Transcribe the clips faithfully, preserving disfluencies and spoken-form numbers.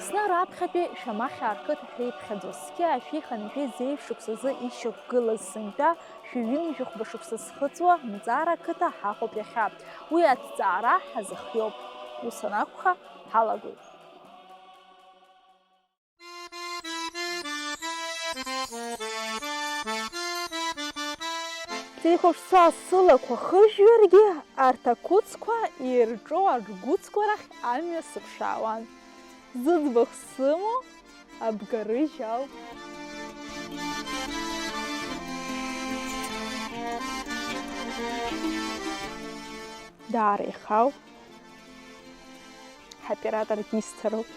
Зны раԥхьатәи Шәамахь ақыҭа ҳәа иԥхьаӡоз, зқьи ашәи хынҩажәи зеижә шықәсазы ишьақәгылаз сынтәа шәи ҩынҩажәи хәба шықәса зхыҵуа Мҵара ақыҭа ҳаҟоуп иахьа. Уи аҭҵаара ҳазыхиоуп. Ус анакәха, ҳалагоит. Зеихәаԥшцәа сылақәа хыжәҩаргьы, арҭ ақәыцқәа ирҿоу аргәыцқәа рахь амҩа сыԥшаауан. Зыӡбахә сымоу Абгарыжь ауп. Даара ихаау. Ҳоператоргьы исҭароуп.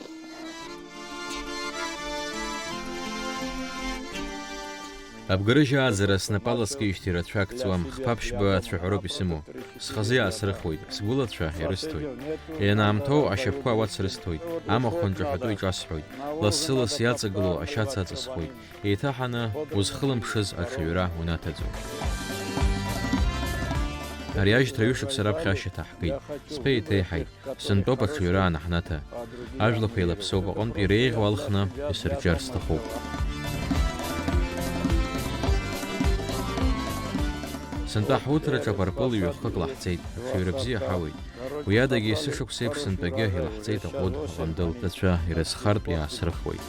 Абгарыжь ааӡара снапала скижьҭеи рацәак ҵуам, хԥа-ԥшьба цәаҳәароуп исымоу. Схазы иаасрыхуеит, сгәылацәа ирысҭоит. Ианаамҭоу ашьапқәа ауат срысҭоит, амахә анҿаҳәатәу иҿасҳәоит, лассы-ласс иаҵагылоу ашьац аҵысхуеит. Еиҭаҳаны узхылымԥшыз аҽаҩра унаҭаӡом. Ари ажьҭра ҩышықәса раԥхьа ашьаҭа ҳгеит. Сԥеи еиҭеиҳаит. Сынтәоуп аҽаҩра анаҳнаҭа. Ажәлақәа еилаԥсоуп, аҟынтәи реиӷьу алхны исырҿиар сҭахуп. Сынтәа ҳуҭраҿы апарпыл ҩахәқәак лаҳҵеит, аҽаҩра бзиа ҳауеит. Уи адагьы есышықәса еиԥш сынтәагьы илаҳҵеит аҟәыд, аҟандыл. Рацәа ирызхартә иаасрыхуеит.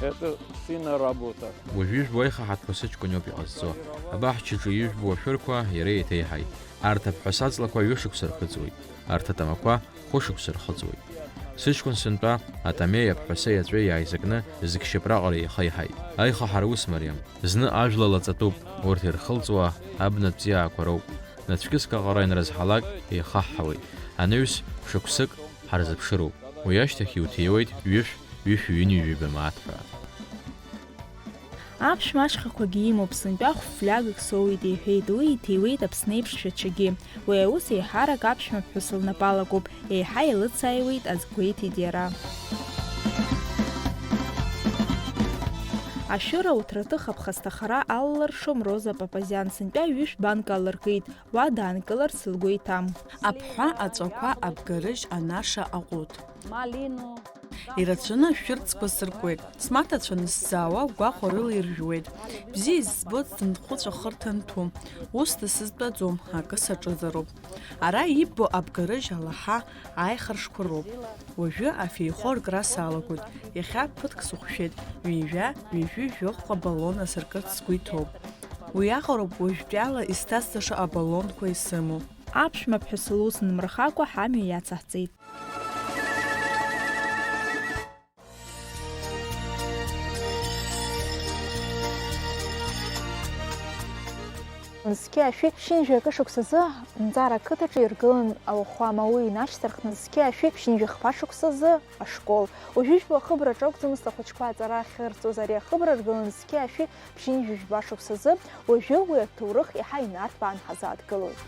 Это сильная работа. Уажәы ижәбо аихаҳатәқәа сыҷкәын иоуп иҟазҵо. Абаҳчаҿы ижәбо ашәырқәа иара еиҭеиҳаит. Арҭ аԥҳәыс аҵлақәа ҩышықәса рхыҵуеит, арҭ атамақәа хәышықәса рхыҵуеит. Сыҷкәын сынтәа атамеи аԥҳәасеи аҵәеи иааизакны зқьшьап раҟара еихеиҳаит. Аихаҳара ус мариам. Зны ажәла лаҵатәуп, урҭ ирхылҵуа абнатә ҵиаақәа роуп. Нацәкьыск аҟара ианрызҳалак еихаҳҳауеит. Анаҩс шықәсык ҳарзыԥшыроуп. Уи ашьҭахь иуҭиуеит ҩышә, ҩышә ҩынҩажәаба мааҭ ҳәа. Аԥшәма ашьхақәагьы имоуп, сынтәа хә-флягак соуеит, иҳәеит. Уи иҭиуеит Аԥсны еиԥш Шәачагьы. Уи аус еиҳарак аԥшәмаԥҳәыс лнапы алакуп, еиҳа илыцааиуеит, азгәеиҭеит иара. Ашәыра уҭраҭых аԥхасҭахара алалыршом Роза Папазиан, сынтәа ҩышә банк алыркит, уа даанкыларц лгәы иҭам. Аԥҳәа аҵәақәа, абгарыжь, анаша, аҟәыд. Ирацәаны ашәырҵқәа сыркуеит. Смаҭацәа анысзаауа, гәахәарыла иржәуеит. Бзиа избоит сынхәыҵәахырҭа анҭәу. Ус дысызтәаӡом, акы саҿызароуп. Ара иббо абгарыжь, алаҳа, аихаршқәа роуп. Уажәы афеихо аркра салагоит. Иахьа ԥыҭк сыхәшәеит. Ҩажәа, ҩажәи жәохәҟа баллон асыркырц сгәы иҭоуп. Уи аҟароуп уажәтәиала исҭасҵаша абаллонқәа исымоу. Аԥшәмаԥҳәыс лус нмырхакәа ҳамҩа иацаҳҵеит. Зқьи ашәи ԥшьынҩажәи акы шықәсазы Мҵара ақыҭаҿы иргылан ауахәама, уи инашьҭарххны зқьи ашәи ԥшьынҩажәи хԥа шықәсазы ашкол. Уажәы жәбо ахыбраҿы акәӡамызт ахәыҷқәа аҵара ахьырҵоз, ари ахыбра ргылан зқьи ашәи ԥшьынҩажәи жәба шықәсазы, уажәы уи аҭоурых иаҳа инарҭбаан ҳазааҭгылоит.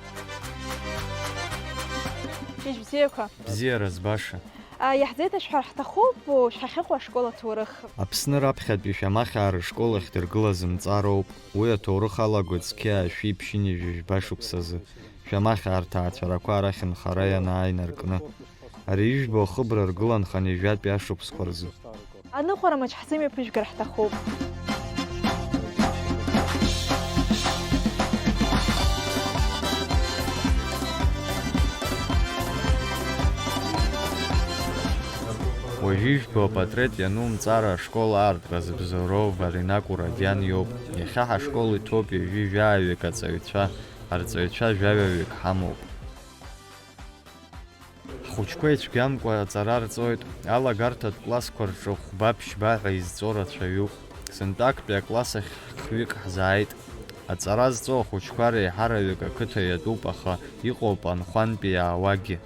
Шьыжь бзиақәа! Бзиара збаша! А, иаҳзеиҭашәҳәар ҳҭахуп, шәҳахьыҟоу ашкол аҭоурых. Аԥсны раԥхьатәи Шәамахьаа рышкол ахьдыргылаз Мҵароуп. Уи аҭоурых алагоит зқьи ашәи ԥшьынҩажәи жәба шықәсазы, Шәамахьаа рҭаацәарақәа арахь нхара ианааи инаркны. Ари ижәбо ахыбра ргылан хынҩажәатәи ашықәсқәа рзы. Аныҟәара маҷ ҳзымҩаԥыжәгар ҳҭахуп. Уажәы ижәбо апатреҭ иану Мҵара ашкол аартра зыбзоуроу Варинак Урадиан иоуп. Иахьа ҳашкол иҭоуп ҩажәи жәаҩык аҵаҩцәа, арҵаҩцәа жәаҩаҩык ҳамоуп. Ҳхәыҷқәа ицәгьамкәа аҵара рҵоит, алагарҭатә классқәа рҿы хәба-ԥшьба ҳәа изҵо рацәаҩуп. Сынтәа актәи акласс ахь хҩык ҳзааит. Аҵара зҵо ахәыҷқәа реиҳараҩык ақыҭа иатәуп, аха иҟоуп анхәантәи иаауагьы.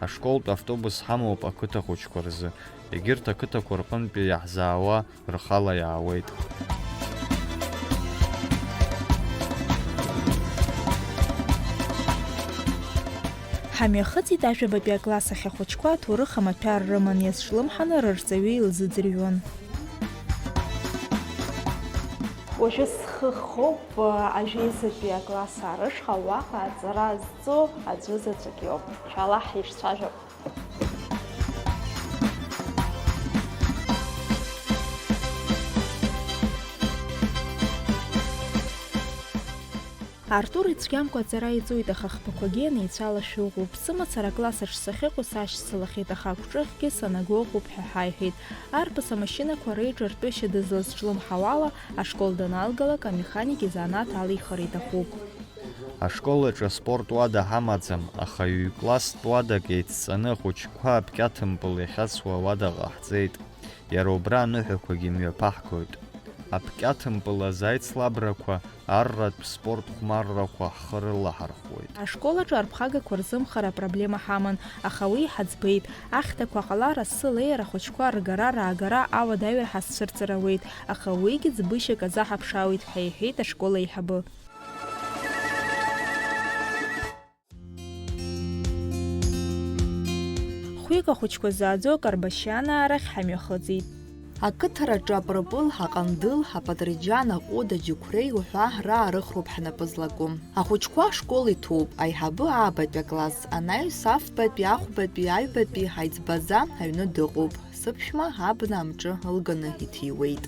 Ашколтә автобус ҳамоуп ақыҭа хәыҷқәа рзы. Егьырҭ ақыҭақәа рҟынтәи иаҳзаауа рхала иаауеит. Ҳамҩахыҵит ажәабатәи акласс ахь ахәыҷқәа аҭоурых амаҭәар рыман иазҿлымҳаны рырҵаҩы илзыӡырҩуан. Уажәы схы хоуп ажәеизатәи акласс аарышҟа, уаҟа аҵара зҵо аӡәы заҵәык иоуп. Шәала, ҳишцәажәап. Артур ицәгьамкәа аҵара иҵоит, аха ахԥақәагьы анеицәалашәа ыҟоуп. Сымацара акласс аҿы сахьыҟоу сашьцылахьеит, аха агәҿыӷьгьы санаго ыҟоуп ҳәа ҳаиҳәеит. Арԥыс амашьынақәа реиҿартәышьа дызлазҿлымҳауала, ашкол даналгалак, амеханик изанааҭ алихыр иҭахуп. Ашкол аҿы аспорт уада ҳамаӡам, аха ҩ-класстә уадак еицҵаны ахәыҷқәа аԥкьаҭымпыл иахьацу ауада ҟаҳҵеит. Иара убра аныҳәақәагьы мҩаԥаҳгоит. Аԥкьаҭымпыл азы аицлабрақәа, арратә спорт хәмаррақәа ҳхы рылаҳархәуеит. Ашкол аҿы арԥхагақәа рзымхара апроблема ҳаман, аха уи иҳаӡбеит. Ахьҭақәа аҟалара, асы леир, ахәыҷқәа ргара-раагара, ауадаҩра ҳазцәырҵыр ауеит, аха уигьы ӡбышьак азаҳаԥшаауеит ҳәа иҳәеит ашкол аиҳабы. Хәҩык ахәыҷқәа зааӡо Карбашьанаа рахь ҳамҩахыҵит. Ақыҭараҿы апырпыл, аҟандыл, апатырџьан, аҟәыд, аџьықәреи уҳәа раарыхроуп ҳнапы злаку. Ахәыҷқәа ашкол иҭоуп, аиҳабы аабатәи акласс, анаҩс афбатәи, ахәбатәи, аҩбатәи ҳаиҵбаӡа аҩны дыҟоуп. Сыԥшәма абна амҿы ылганы иҭиуеит.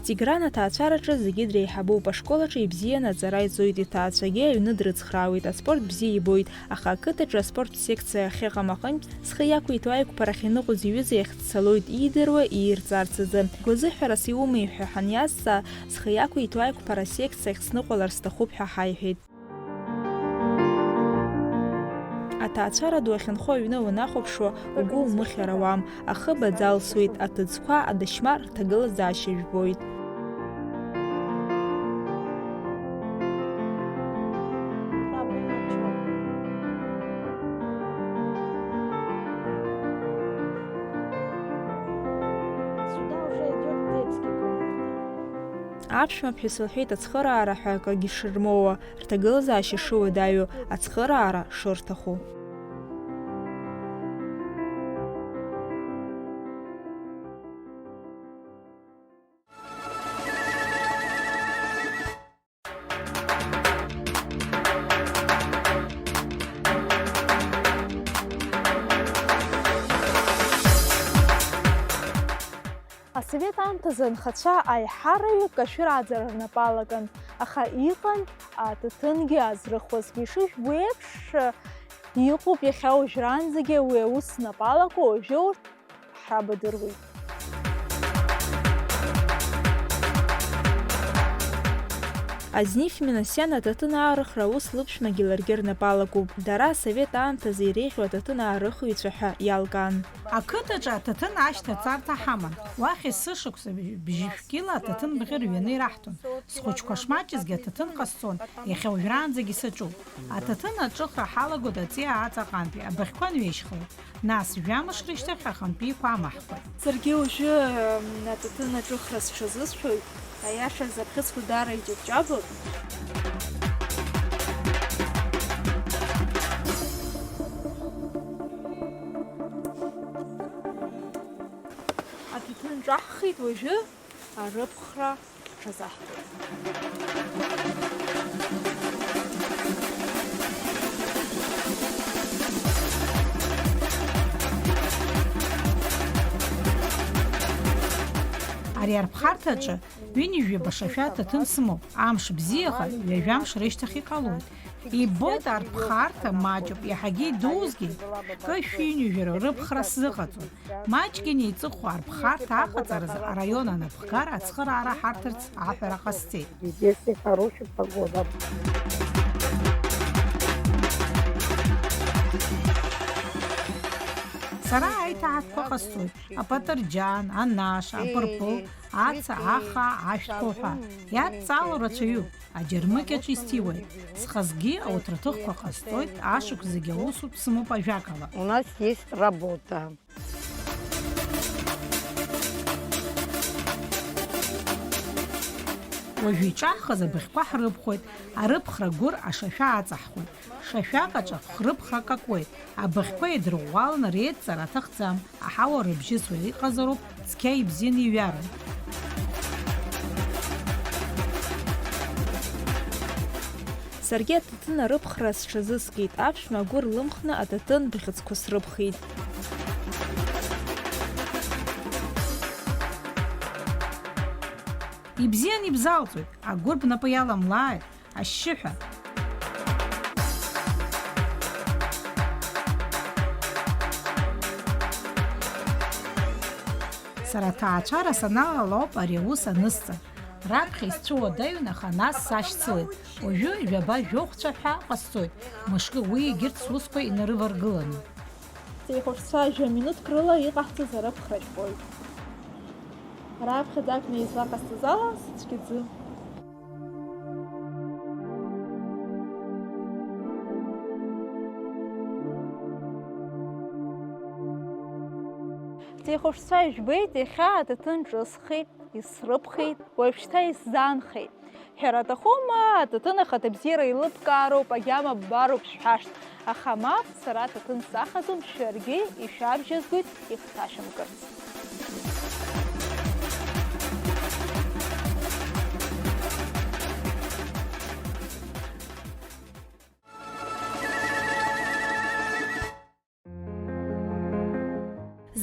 Тигран аҭаацәараҿы зегьы дреиҳабуп, ашкол аҿы ибзианы аҵара иҵоит, иҭаацәагьы аҩны дрыцхраауеит, аспорт бзиа ибоит, аха ақыҭаҿы аспорттә секциа ахьыҟам аҟынтә, зхы иақәиҭу аиқәԥара ахьаныҟәыз иҩыза иахь дцалоит, иидыруа иирҵарц азы. Гәазыҳәарас иумеи ҳәа ҳаниазҵаа, зхы иақәиҭу аиқәԥара асекциа ахь сныҟәалар сҭахуп ҳәа ҳаиҳәеит. Аҭаацәара ду ахьынхо аҩны уанахәаԥшуа, угәы умыхьыр ауам, ахыб аӡы алсуеит, аҭыӡқәа, адашьма рҭагылазаашьа жәбоит. Аԥшәмаԥҳәыс лҳәеит ацхыраара ҳәа акагьы шырмоуа, рҭагылазаашьа шыуадаҩу, ацхыраара шырҭаху. Асовет аамҭазы анхацәа аиҳараҩык ашәырааӡара рнапы алакын, аха иҟан аҭаҭынгьы азрыхуазгьы. Ишыжәбо еиԥш, иҟоуп иахьа уажәраанӡагьы уи аус знапы алаку, уажәы урҭ ҳрабадыруеит. Азниф Минасиан аҭаҭын аарыхра аус лыԥшәмагьы ларгьы рнапы алакуп. Дара асовет аамҭазы иреиӷьу аҭаҭын аарыхыҩцәа ҳәа иалкаан. Ақыҭаҿы аҭаҭын ашьҭаҵарҭа ҳаман. Уахь есышықәса бжьышә кьыла аҭаҭын бӷьы рҩаны ираҳҭон. Схәыҷқәа шмаҷызгьы аҭаҭын ҟасҵон, иахьа уажәраанӡагьы саҿуп. Аҭаҭын аҿыхра ҳалагоит аҵиаа аҵаҟантәи, абыӷьқәа анҩеишьхауеит. Нас, жәамш рышьҭахь ахантәиқәа амаҳхуеит. Саргьы уажәы, м, аҭаҭын аҿыхра сҽазысшәоит, аиашаз абӷьыцқәа даара иҷаԥҷаԥуп. Аҭаҭын ҿаҳхит, уажәы арыԥхра ҽазаҳкуеит. Ари арԥхарҭаҿы ҩынҩажәаба шашәа аҭаҭын сымоуп. Амш бзиаха, ҩажәа мш рышьҭахь иҟалоит. Иббоит, арԥхарҭа маҷуп, иаҳагьы идузгьы, шәкы шәиҩынҩажәароу рыԥхра сзыҟаҵом. Маҷк инеиҵыху арԥхарҭа аҟаҵаразы араион анапхгара ацхыраара ҳарҭарц аҳәара ҟасҵеит. Здесь нехорошая погода. Сара аиҭаҳатәқәа ҟасҵоит, апатырџьан, анаш, апырпыл, аца, ахаа, ашәҭқәа уҳәа. Иадҵаало рацәаҩуп, аџьармыкьаҿ исҭиуеит. Схазгьы ауҭраҭыхқәа ҟасҵоит, ашықәс зегьы аусутә сымоуп ажәакала. У нас есть работа. Уажәы иҿаҳхыз абыӷьқәа ҳрыԥхоит, арыԥхра гәыр ашашәа аҵаҳхуеит. Шашәак аҿы ахрыԥхра акакуеит, абыӷьқәа еидырӷәӷәаланы реидҵара аҭахӡам, аҳауа рыбжьысуа иҟазароуп, цқьа ибзианы иҩароуп. Саргьы аҭаҭын арыԥхра сҽазыскит, аԥшәма агәы рлымхны аҭаҭын бӷьыцқәа срыԥхит. Ибзиан ибзалҵуеит, агәыр бнапы иаламлааит, ашьшьыҳәа. Сара аҭаацәара саналалоуп ари аус анысҵа. Раԥхьа исцәуадаҩын, аха нас сашьцылеит. Уажәы ҩаба жәохәцәа ҳәа ҟасҵоит, мышкы уи егьырҭ сусқәа инарываргыланы. Ҳҭеихәаҽцәа жәа минуҭк рыла иҟаҳҵаз арыԥхра жәбоит. Раԥхьаӡа акәны излаҟасҵаз ала сыцәгьаӡым. Ҳҭеихәаҽцәа жәбеит, иахьа аҭаҭын ҿысхит, исрыԥхеит, уажәшьҭа исзаанхеит. Ҳәара аҭахума, аҭаҭын ахаҭа бзиара еилыбкаароуп, агьама ббароуп шәҳәашт. Аха мап, сара аҭаҭын сахаӡом, шәаргьы ишәабжьазгоит ихҭашәымкырц.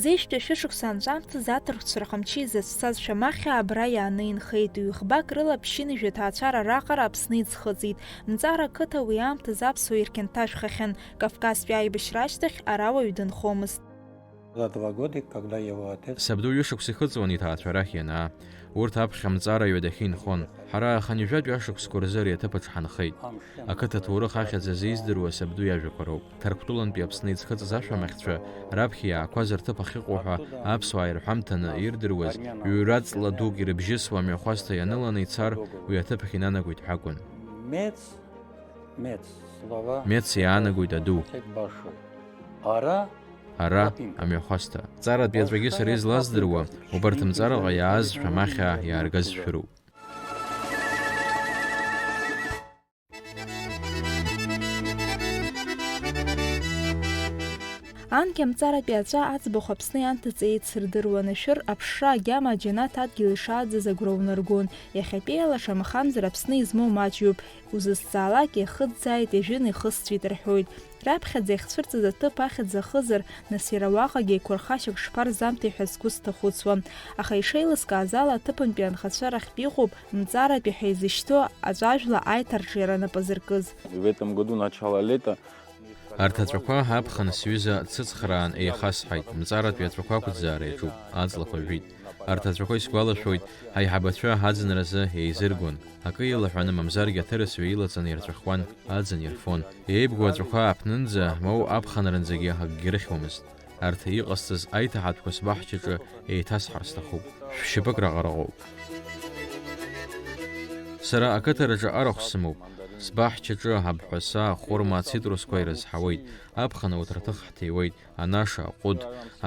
Зежәтәи ашәышықәса анҵәамҭаз аҭырқәцәа рҟамчы изацәцаз шәамахьа абра иааны инхеит, ҩ-ӷбак рыла ԥшьынҩажәа ҭаацәара раҟара Аԥсны иӡхыҵит. Мҵара ақыҭа уи аамҭазы аԥсуа ирқьанҭашәхахьан, Кавказтәи аибашьра ашьҭахь ара уаҩ дынхомызт. За два года, когда его отец Сабду ҩышықәса ихыҵуан иҭаацәа арахь ианаа. Урҭ аԥхьа Мҵара ҩадахьы инхон. Ҳара хынҩажәатәи ашықәсқәа рзы ари аҭыԥ аҿы ҳанхеит. Ақыҭа аҭоурых ахьӡ азы издыруа сабду иажәақәа роуп. Ҭарктәылантәи Аԥсны иӡхыҵыз ашәамахьцәа раԥхьа иаақәаз рҭыԥ ахьыҟоу ҳәа аԥсуаа ирҳәамҭаны ирдыруаз, ҩра ҵла дук ирыбжьысуа амҩахәасҭа ианыланы ицар, уи аҭыԥ ахь инанагоит ҳәа акәын. Мец, мец, слова. Мец иаанагоит аду. Ара, ара, амҩахәасҭа. Ҵаратәи аҵәагьы сара излаздыруа, убарҭ Мҵараҟа иааз шәамахьа иааргаз шәыруп. Анкьа Мҵаратәи аҵәа аӡбахә Аԥсны ианҭыҵ еицырдыруан, ашәыр, аԥшра, агьама, аџьанаҭ адгьыл ишааӡаз агәра унаргон. Иахьатәиала, шамахамзар, Аԥсны измоу маҷҩуп. Узызҵаалак иахыӡӡааит, ижәын ихысҵәеит рҳәоит. Раԥхьаӡа иахьцәырҵыз аҭыԥ ахьӡ ахызар, нас иара уаҟагьы еиқәырхашьак шԥарзамҭеи ҳәа сгәы сҭахәыцуан. Аха ишеилыскааз ала, аҭыԥантәи анхацәа рахьтә иҟоуп Мҵаратәи ҳәа изышьҭоу аҵәажәла аиҭарҿиара нап азыркыз. В этом году начало лета. Арҭ аҵәақәа аԥхын сҩыза дсыцхраан еихасҳаит, Мҵаратәи аҵәақәа ақәӡаара иаҿуп, аҵлақәа жәит. Арҭ аҵәақәа исгәалашәоит, ҳаиҳабацәа аӡынразы еизыргон. Акы илаҳәаны, мамзаргьы аҭырасҩы илаҵаны ирҵәахуан, аӡын ирфон. Еибгоу аҵәақәа ааԥнынӡа, моу аԥхынранӡагьы акгьы рыхьуамызт. Арҭ иҟасҵаз аиҭаҳатәқәа сбаҳчаҿы еиҭасҳар сҭахуп. Шәшьапык раҟара ыҟоуп. Сара ақыҭараҿы арахә сымоуп. Сбаҳчаҿы абҳәаса, ахәырма, ацитрусқәа ирызҳауеит. Аԥхын ауҭраҭых ҳҭиуеит. Анаша, аҟәыд,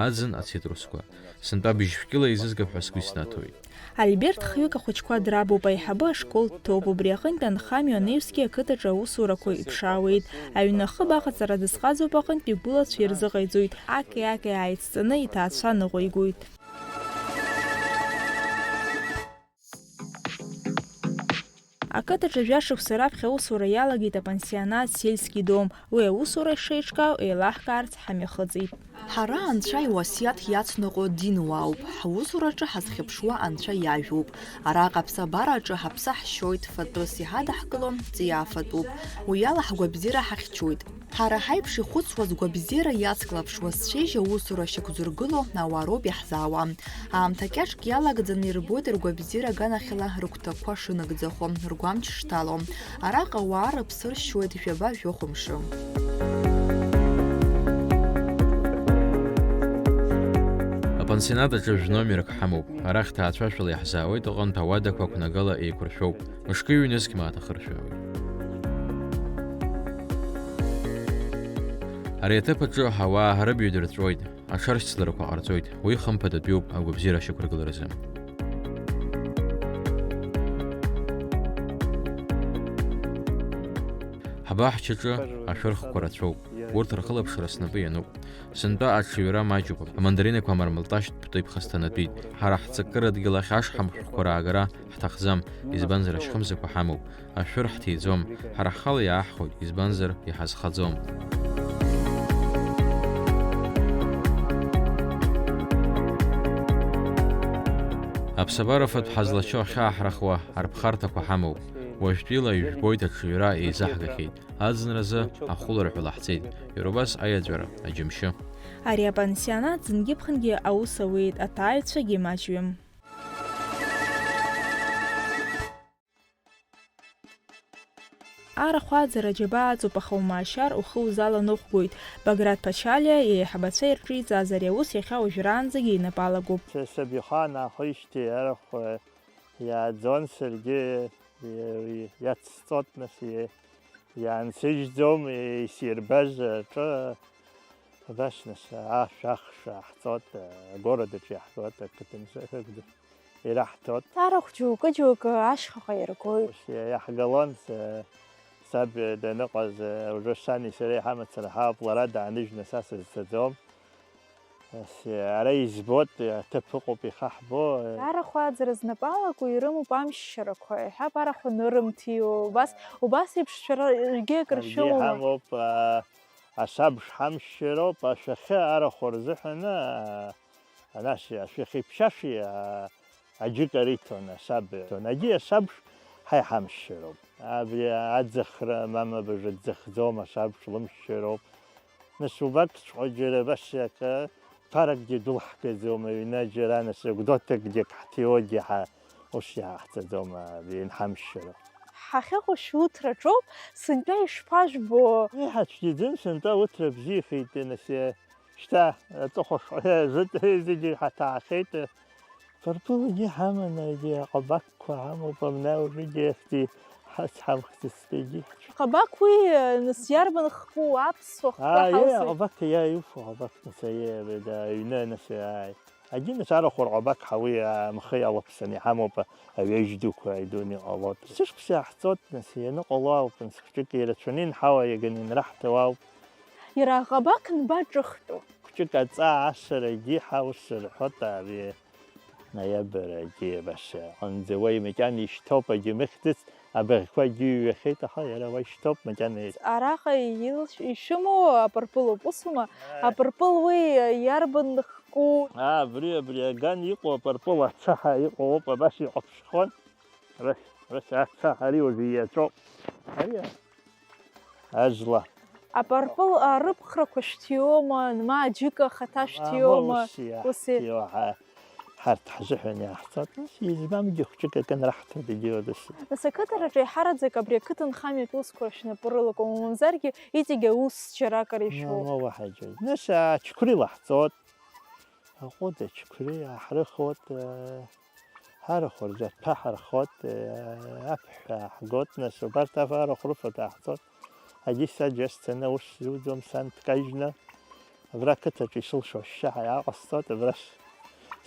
аӡын, ацитрусқәа. Сынтәа быжьшәкьыла еизызгап ҳәа сгәы иснаҭоит. Альберт хҩык ахәыҷқәа драбуп, аиҳабы ашкол дҭоуп, убри аҟынтә анхамҩа анаҩсгьы ақыҭаҿы аусурақәа иԥшаауеит. Аҩны ахыб аҟаҵара дазҟазоуп аҟынтә игәылацәа ирзыҟаиҵоит, аки-аки ааицҵаны иҭаацәа ныҟәигоит. Ақыҭаҿы жәашықәса раԥхьа аусура иалагеит апансионат Сельский дом. Уи аусура шеиҿкаау еилаҳкаарц ҳамҩахыҵит. Ҳара Анцәа иуасиаҭ иацныҟәо динуаауп. Ҳусураҿы ҳазхьыԥшуа Анцәа иажәоуп. Араҟа аԥсабараҿы ҳаԥсы ҳшьоит, фатәыс иҳадаҳкыло ҵиаа фатәуп. Уи ала ҳгәабзиара ҳахьчоит. Ҳара ҳаиԥш ихәыцуаз, гәабзиара иацклаԥшуаз, цәеижь аусура шьақәзыргыло ауаа роуп иаҳзаауа. Аамҭа кьаҿк иалагӡаны ирбоит ргәабзиара аганахьала рыгәҭакқәа шынагӡахо, ргәамч шҭало. Араҟа ауаа рыԥсы ршьоит жәаба-жәохә мшы. Апансионат аҿы жәномерк ҳамоуп. Арахь ҭаацәашәала иаҳзаауеит, аҟынтә ауадақәа ақәнагала еиқәыршәоуп. Мышкы ҩнызқь мааҭ ахыршәаауеит. Ари аҭыԥ аҿы ҳауаа рыбаҩ дырҵәоит, аҽаршьцыларақәа ҟарҵоит, уи хымԥадатәиуп агәабзиара ашьақәыргыларазы. Ҳбаҳчаҿы ашәырхқәа рацәоуп, урҭ рхылаԥшра снапы иануп. Сынтәа аҽаҩра маҷуп, амандаринақәа амармалташьтә Иԥхасҭанатәит. Ҳара ҳҵакыра дгьыл ахь ашҳамхәқәа раагара ҳҭахӡам, избанзар ашьхымзақәа ҳамоуп. Ашәыр ҳҭиӡом, ҳара ҳхала иааҳхәоит, избанзар иҳазхаӡом. Аԥсабара фатә ҳазлачо ахьааҳрахуа арԥхарҭақәа ҳамоуп. Уажәтәила ижәбоит аҽаҩра еизаҳгахьеит. Аӡынразы ахәыларҳәа лаҳҵеит. Иара убас аиаҵәара, аџьымшьы. Ари апансионат зынгьы-ԥхынгьы аус ауеит, аҭааҩцәагьы маҷҩым. Арахә ааӡара џьабаа аҵоуп, аха умаашьар, ухы узаланыҟәгоит. Баграт Ԥачалиа иеиҳабацәа ирҿиҵаз ари аус иахьа уажәраанӡагьы инапы алагоуп. Са сабихаан аахижьҭеи арахә, э, иааӡон, саргьы, э, иацсҵот, нас, э, иаансыжьӡом, э, исирбаз аҿы, абас, нас, ашә ахш аҳҵот, э, агород аҿы иаҳгот, ақыҭанҵа ираҳҭот. Арахә џьоукы-џьоукы ашьхаҟа иргоит. Ус иаҳгалон, с-, саб даныҟаз, э, уже сани сареи ҳамацара ҳауп, лара дааныжьны са сызцаӡом. Ас, ара избоит, аҭыԥ ыҟоуп ихаҳбо. Арахә ааӡара знапы алаку ирымоуп амшьшьарақәа, иҳәап, арахә анырымҭиуа, убас, убас еиԥш шәарагьы акыр Аргьы шәымоума? Иҳамоуп, а, асабш ҳамшьшьароуп, ашәахьы арахә рзыҳәаны, а, анас ашәахьеиԥшьашәи, а, аџьыка риҭон асаб. Егьи асабш ҳа иҳамшьшьароуп. Абри аӡахра, мамабыжа дзыхӡом, асабш лымшьшьароуп. Нас убакҵәҟьа џьара абас иака ԥаракгьы дәылҳгаӡом, аҩны џьара, нас гәдоҭакгьы ак ҳҭиуагьы ҳа ус иаҳҵаӡом, абри инҳамшьшьароуп. Ҳахьыҟоу шәуҭраҿоуп, сынтәа ишԥажәбо? Иҳацәгьаӡам, сынтәа уҭра бзиахеит, нас, шьҭа аҵыхәа шәҟәы зегьы ҳаҭаахеит. Пырпыл егьи ҳаман, егьи аҟабаққәа ҳамоуп, амна ужыгьы ахьти ҳацҳамхӡыцт егьи. Ҟабақ уи, нас, иарбан хку, аԥсуа хкы Аа, ҳауса? Иа, аҟабақ, иа, иуфо аҟабақ, нас, аиеи, абри, да, аҩны, нас, ааи. Агьи, нас, арахә рҟабақ ҳауи, а, мхы иалаԥсаны иҳамоуп, аҩежь дуқәа идуны иҟалоит. Сышықәса иаҳҵоит, нас, ианыҟало ауп, нас, хәҷык ирацәаны инҳауа, иаганы инраҳҭауа ауп. Иара аҟабақ анбаҿыхтәу? Хәҷык аҵаа асарагьы ҳаус рҳәоит, ари ноиабр агьи абас аҟынӡа уа макьана ишьҭоуп, агьи мыхьӡыц абаӷьқәа агьи ҩахьеит, аха иара уа ишьҭоуп макьана. Араҟа илш-, ишәымоу апырпыл ауп, усума? Ааи. Апырпыл уи иарбан хку? Аа, абри, абри аган иҟоу апырпыл ацаҳа иҟоуп, абас иҟаԥшьхон. Рас, рас, аца, ари уажәы иаҵәоуп. Ари, аӡла. Апырпыл, а, рыԥхрақәа шәҭиуама, ма аџьыка ахаҭа Ма, шәҭиуама? Ус иа-, Ус и- иаҳа ҳарҭ ҳзыҳәан иаҳҵоит. Нас избамгьы хәҷык акы анраҳҭо дагьыуадысит. Нас ақыҭараҿы еиҳараӡак абри ақыҭанхамҩатә усқәа шәнапы рылакуама, мамзаргьы иҵегь аус џьаракыр ишәоу? Ма, ма уаҳа џьара. Нас ачықәри лаҳҵоит. Аҟәыд ачықәреи ааҳрыхуеит, э, ҳарахә рзы аҭәа ҳархоит, э, аԥҳә ааҳгоит, нас убарҭ аф-, арахә рыфатә ааҳҵоит. Агьи саџьа сцаны аус зуӡом, сан дкажьны, абра ақыҭаҿы исылшо ашьшьаҳәа иааҟасҵоит, абра с-,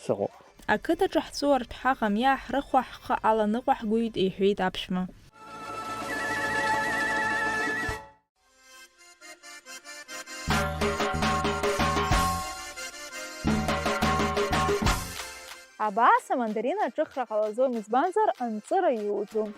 сыҟоуп. Ақыҭаҿы ҳҵәыуартә ҳаҟам, иааҳрыхуа ҳхы аланыҟәаҳгоит, иҳәеит аԥшәма. Абас амандарина аҿыхра ҟалаӡом, избанзар, анҵыра иуӡом.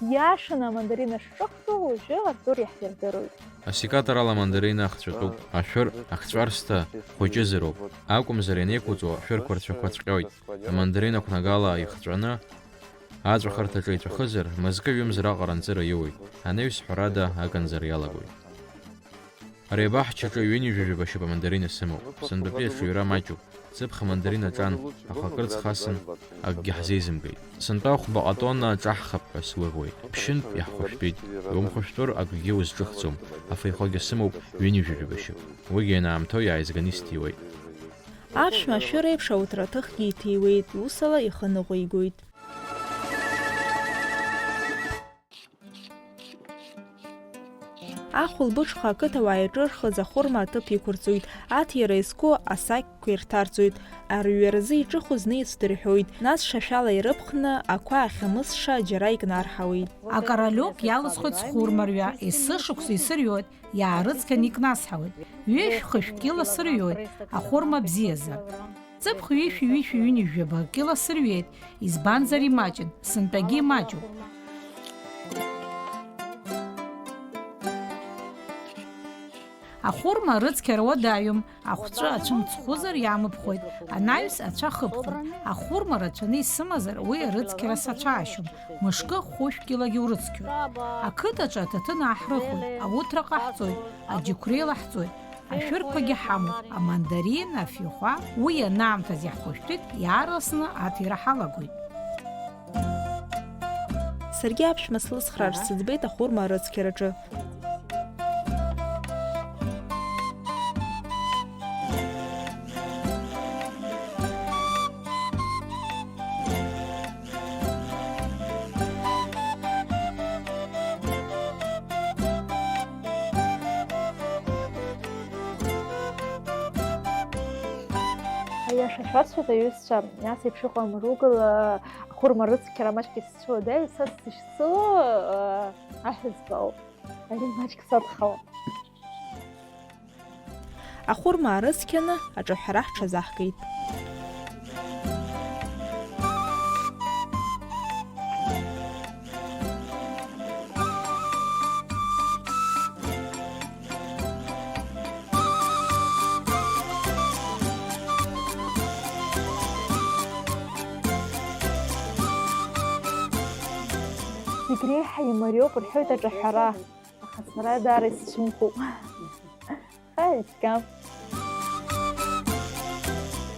Иашаны амандарина шҿыхтәу уажәы Артур иаҳирдыруеит. Асекатор ала амандарина ахҵәатәуп. Ашәыр, ахҵәарсҭа, хәыҷызароуп. Акәымзар, ианеиқәуҵо, ашәырқәа рцәақәа ҵәҟьоит. Амандарина қәнагала ихҵәаны, аҵәахырҭаҿы иҵәахызар, мызкы-ҩымз раҟара анҵыра иоуеит, анаҩс ҳәарада, аканзар иалагоит. Ари абаҳчаҿы ҩынҩажәа жәаба шьапы мандарина сымоуп. Сынтәатәи аҽаҩра маҷуп. Сыԥх амандарина ҿан, аха акыр ҵхасын, акгьы ҳзеизымгеит. Сынтәа хәбаҟа тонна ҿаҳхып ҳәа сгәыӷуеит. Ԥшьынтә иаҳхәышәтәит. Иумхәышәтәыр, акгьы узҿыхӡом. Афеихогьы сымоуп ҩынҩажәа жәаба шьап. Уигьы ианаамҭоу иааизганы исҭиуеит. Аԥшәма ашәыр еиԥш ауҭраҭыхгьы иҭиуеит, усала ихы ныҟәигоит. Ахәылбыҽха ақыҭауаа иҿырхыз ахәырма аҭыԥ иқәырҵоит, аҭира иазку асакьқәа ирҭарҵоит, арҩа рзы иҿыху зны ицәдырҳәоит, нас шашәала ирыԥхны, ақәа ахьамысша џьара икнарҳауеит. Акоролиок иалысхуеит схәырмарҩа, есышықәса исырҩуеит, иаарыцқьаны икнасҳауеит. Ҩышә-хышә кьыла сырҩуеит, ахәырма бзиазар. Ҵыԥх ҩышәи ҩышәи ҩынҩажәаба кила сырҩеит, избанзар имаҷын, сынтәагьы имаҷуп. Ахәырма арыцқьара уадаҩым, ахәҵәы ацәымҵхәызар иамыԥхоит, анаҩс ацәа хыԥхоит. Ахәырма рацәаны исымазар, уи арыцқьара сацәаашьом, мышкы хәышә килагьы урыцқьоит. Ақыҭаҿы аҭаҭын ааҳрыхуеит, ауҭра ҟаҳҵоит, аџьықәреи лаҳҵоит. Ашәырқәагьы ҳамоуп, амандарин, афихәа, уи анаамҭаз иаҳхәышәтәит, иаарласны аҭира ҳалагоит. Саргьы аԥшәма слыцхраар сыӡбеит ахәырма арыцқьараҿы. Аиаша шәасҳәоит, аҩызцәа, ас еиԥш иҟам ругыла, ахәырма рыцқьара маҷк исцәыуадаҩ, са сзышьцыло, э, аҳәызба ауп. Ари маҷк садхалап. Ахәырма аарыцқьаны аҿаҳәара ҳҽазаҳкит. Зегь реиҳа имариоуп рҳәоит аҿаҳәара, аха сара даара исцәымӷуп. Ҳаи, цқьа.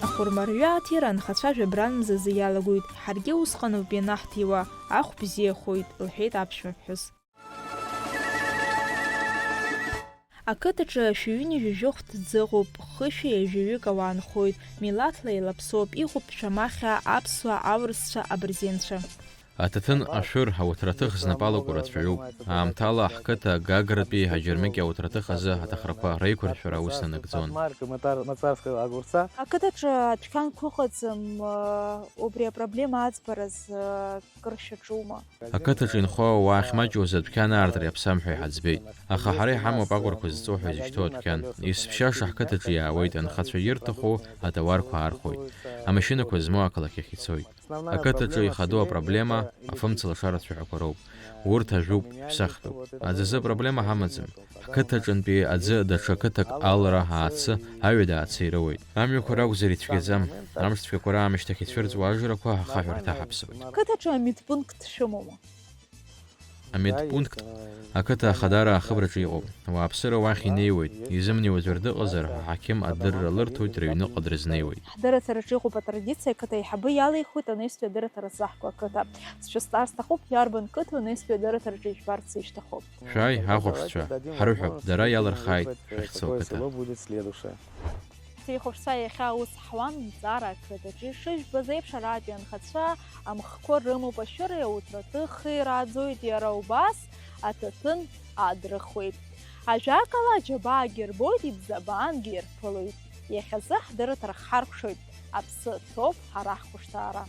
Ахәырмарҩы аҭира анхацәажәа абранмзазы иалагоит, ҳаргьы усҟаноуп ианаҳҭиуа, ахә бзиахоит, лҳәеит аԥшәмаԥҳәыс. Ақыҭаҿы шәи ҩынҩажәи жәохә ҭӡы ыҟоуп, хышәи ҩажәаҩык ауаа нхоит, милаҭла еилаԥсоуп, иҟоуп шәамахьа аԥсуа, аурысцәа, абырзенцәа. Аҭаҭын ашәыр, ауҭраҭых знапы алаку рацәаҩуп. Аамҭала ҳқыҭа Гагратәи аџьармыкьа ауҭраҭых азы аҭахрақәа реиқәыршәара аус анагӡон. Ақыҭаҿы адәқьанқәа ыҟаӡам, убри апроблема аӡбараз кыр шьаҿума? Ақыҭаҿы инхо ауаа ахьмаҷуаз адәқьан аартра иаԥсам ҳәа иҳаӡбеит. Аха ҳара иҳамоуп аҟәарқәа зҵоу ҳәа изышьҭоу адәқьан. Есышьҭа ашаҳкыҭаҿы иаауеит, анхацәа ирҭаху атауарқәа аархәоит. Амашьынақәа змоу ақалақь ахь ицоит. Ақыҭаҿы ихадоу апроблема афымцалашара цәаҳәақәа роуп. Урҭ ажәуп, ҳәсахтәуп. Аӡазы апроблема ҳамаӡам. Ҳқыҭаҿынтәи аӡы даҽа қыҭак алра аацы, аҩада аацы ирыуеит. Амҩақәа ракәзар ицәгьаӡам. Амш цәгьақәа раамышьҭахь ицәырҵуа ажрақәа ахаҳә рҭаҳаԥсоит. Қыҭаҿы амедпункт шәымоума? Амедпункт ақыҭа ахадара ахыбраҿы иҟоуп. Ауааԥсыра уахь инеиуеит. Изымнеиуа ӡәыр дыҟазар, аҳақьым адырра лырҭоит, рыҩныҟа дрызнеиуеит. Ҳдырраҭараҿы иҟоуп атрадициа, ақыҭа аиҳабы иалихуеит анаҩстәи адырраҭара ззаҳго ақыҭа. Сшәызҵаар сҭахуп, иарбан қыҭоу анаҩстәи адырраҭараҿы ижәбарц ишьҭаху? Шәааи, ахәаԥшцәа, ҳрыҳәап, дара иалырхааит шәахьцо ақыҭа. Ихәаԥшцәа иахьа аус ҳуан Нҵара ақыҭаҿы. Ишыжәбаз еиԥш, аратәи анхацәа амхқәа рымоуп, ашәыреи ауҭраҭыхи раӡоит, иара убас аҭаҭын адрыхуеит. Ажәакала, аџьабаагьы рбоит, ибзабаангьы ирԥылоит. Иахьазы ҳдырраҭара ҳаркәшоит, аԥсы ҭоуп ҳара ҳхәышҭаара.